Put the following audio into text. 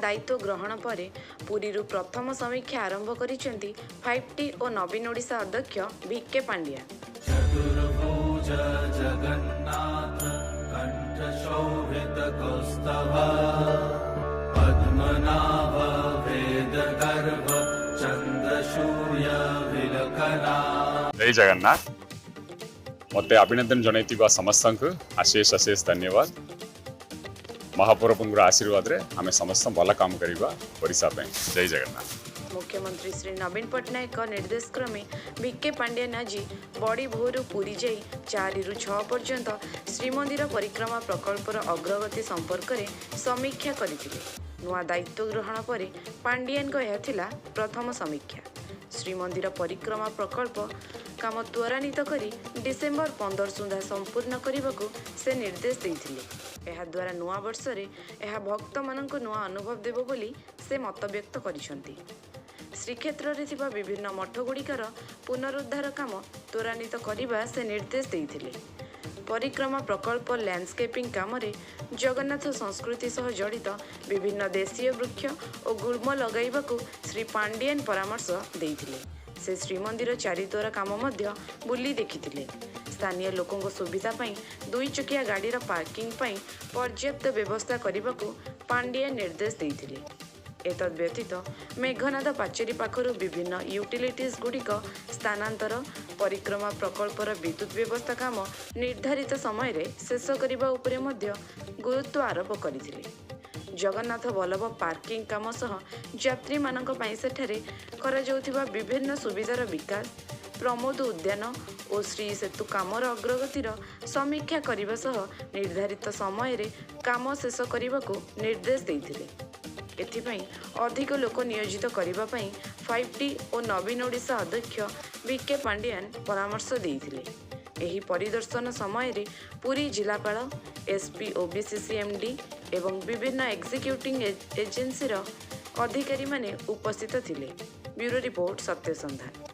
ଦାୟିତ୍ୱ ଗ୍ରହଣ ପରେ ପୁରୀରୁ ପ୍ରଥମ ସମୀକ୍ଷା ଆରମ୍ଭ କରିଛନ୍ତି ଫାଇଭ୍-ଟି ଓ ନବୀନ ଓଡ଼ିଶା ଅଧ୍ୟକ୍ଷ ଭିକେ ପାଣ୍ଡିଆନ। ଚତୁର୍ଭୁଜ ଜଗନ୍ନାଥ କଣ୍ଠଶୋଭିତ କୌସ୍ତଭ ପଦ୍ମନାଭ ବେଦଗର୍ଭ ଚନ୍ଦ୍ର ସୂର୍ଯ୍ୟ ବିଲକନା। ଜୟ ଜଗନ୍ନାଥ। ମୋତେ ଅଭିନନ୍ଦନ ଜଣାଇଥିବା ସମସ୍ତଙ୍କୁ ଅଶେଷ ଅଶେଷ ଧନ୍ୟବାଦ। ମହାପ୍ରଭୁଙ୍କର ଆଶୀର୍ବାଦରେ ଆମେ ସମସ୍ତେ ଭଲ କାମ କରିବା ଓଡ଼ିଶା ପାଇଁ। ଜୟ ଜଗନ୍ନାଥ। ମୁଖ୍ୟମନ୍ତ୍ରୀ ଶ୍ରୀ ନବୀନ ପଟ୍ଟନାୟକଙ୍କ ନିର୍ଦ୍ଦେଶ କ୍ରମେ ଭିକେ ପାଣ୍ଡିଆନ ଆଜି ବଡ଼ି ଭୋରୁ ପୁରୀ ଯାଇ 4ରୁ 6 ପର୍ଯ୍ୟନ୍ତ ଶ୍ରୀମନ୍ଦିର ପରିକ୍ରମା ପ୍ରକଳ୍ପର ଅଗ୍ରଗତି ସମ୍ପର୍କରେ ସମୀକ୍ଷା କରିଥିଲେ। ନୂଆ ଦାୟିତ୍ୱ ଗ୍ରହଣ ପରେ ପାଣ୍ଡିଆନଙ୍କ ଏହା ଥିଲା ପ୍ରଥମ ସମୀକ୍ଷା। ଶ୍ରୀମନ୍ଦିର ପରିକ୍ରମା ପ୍ରକଳ୍ପ କାମ ତ୍ୱରାନ୍ୱିତ କରି ଡିସେମ୍ବର 15 ସୁଦ୍ଧା ସମ୍ପୂର୍ଣ୍ଣ କରିବାକୁ ସେ ନିର୍ଦ୍ଦେଶ ଦେଇଥିଲେ। ଏହାଦ୍ୱାରା ନୂଆ ବର୍ଷରେ ଏହା ଭକ୍ତମାନଙ୍କୁ ନୂଆ ଅନୁଭବ ଦେବ ବୋଲି ସେ ମତବ୍ୟକ୍ତ କରିଛନ୍ତି। ଶ୍ରୀକ୍ଷେତ୍ରରେ ଥିବା ବିଭିନ୍ନ ମଠଗୁଡ଼ିକର ପୁନରୁଦ୍ଧାର କାମ ତ୍ୱରାନ୍ୱିତ କରିବା ସେ ନିର୍ଦ୍ଦେଶ ଦେଇଥିଲେ। ପରିକ୍ରମା ପ୍ରକଳ୍ପ ଲ୍ୟାଣ୍ଡସ୍କେପିଂ କାମରେ ଜଗନ୍ନାଥ ସଂସ୍କୃତି ସହ ଜଡ଼ିତ ବିଭିନ୍ନ ଦେଶୀୟ ବୃକ୍ଷ ଓ ଗୁଳ୍ମ ଲଗାଇବାକୁ ଶ୍ରୀ ପାଣ୍ଡିଆନ ପରାମର୍ଶ ଦେଇଥିଲେ। ସେ ଶ୍ରୀମନ୍ଦିର ଚାରିଦ୍ୱାର କାମ ମଧ୍ୟ ବୁଲି ଦେଖିଥିଲେ। ସ୍ଥାନୀୟ ଲୋକଙ୍କ ସୁବିଧା ପାଇଁ ଦୁଇ ଚକିଆ ଗାଡ଼ିର ପାର୍କିଂ ପାଇଁ ପର୍ଯ୍ୟାପ୍ତ ବ୍ୟବସ୍ଥା କରିବାକୁ ପାଣ୍ଡିଆନ ନିର୍ଦ୍ଦେଶ ଦେଇଥିଲେ। ଏତଦ୍ ବ୍ୟତୀତ ମେଘନାଦ ପାଚେରୀ ପାଖରୁ ବିଭିନ୍ନ ୟୁଟିଲିଟିଜ୍ ଗୁଡ଼ିକ ସ୍ଥାନାନ୍ତର, ପରିକ୍ରମା ପ୍ରକଳ୍ପର ବିଦ୍ୟୁତ୍ ବ୍ୟବସ୍ଥା କାମ ନିର୍ଦ୍ଧାରିତ ସମୟରେ ଶେଷ କରିବା ଉପରେ ମଧ୍ୟ ଗୁରୁତ୍ୱ ଆରୋପ କରିଥିଲେ। ଜଗନ୍ନାଥ ବଲ୍ଲଭ ପାର୍କିଂ କାମ ସହ ଯାତ୍ରୀମାନଙ୍କ ପାଇଁ ସେଠାରେ କରାଯାଉଥିବା ବିଭିନ୍ନ ସୁବିଧାର ବିକାଶ, ପ୍ରମୋଦ ଉଦ୍ୟାନ ଓ ଶ୍ରୀ ସେତୁ କାମର ଅଗ୍ରଗତିର ସମୀକ୍ଷା କରିବା ସହ ନିର୍ଦ୍ଧାରିତ ସମୟରେ କାମ ଶେଷ କରିବାକୁ ନିର୍ଦ୍ଦେଶ ଦେଇଥିଲେ। ଏଥିପାଇଁ ଅଧିକ ଲୋକ ନିୟୋଜିତ କରିବା ପାଇଁ ଫାଇଭ୍-ଟି ଓ ନବୀନ ଓଡ଼ିଶା ଅଧ୍ୟକ୍ଷ ଭିକେ ପାଣ୍ଡିଆନ ପରାମର୍ଶ ଦେଇଥିଲେ। ଏହି ପରିଦର୍ଶନ ସମୟରେ ପୁରୀ ଜିଲ୍ଲାପାଳ, ଏସ୍ପି, ଓବିସିସି ଏମ୍ଡି ଏବଂ ବିଭିନ୍ନ ଏକ୍ଜିକ୍ୟୁଟିଂ ଏଜେନ୍ସିର ଅଧିକାରୀମାନେ ଉପସ୍ଥିତ ଥିଲେ। Bureau report, ସତ୍ୟସନ୍ଧାନ।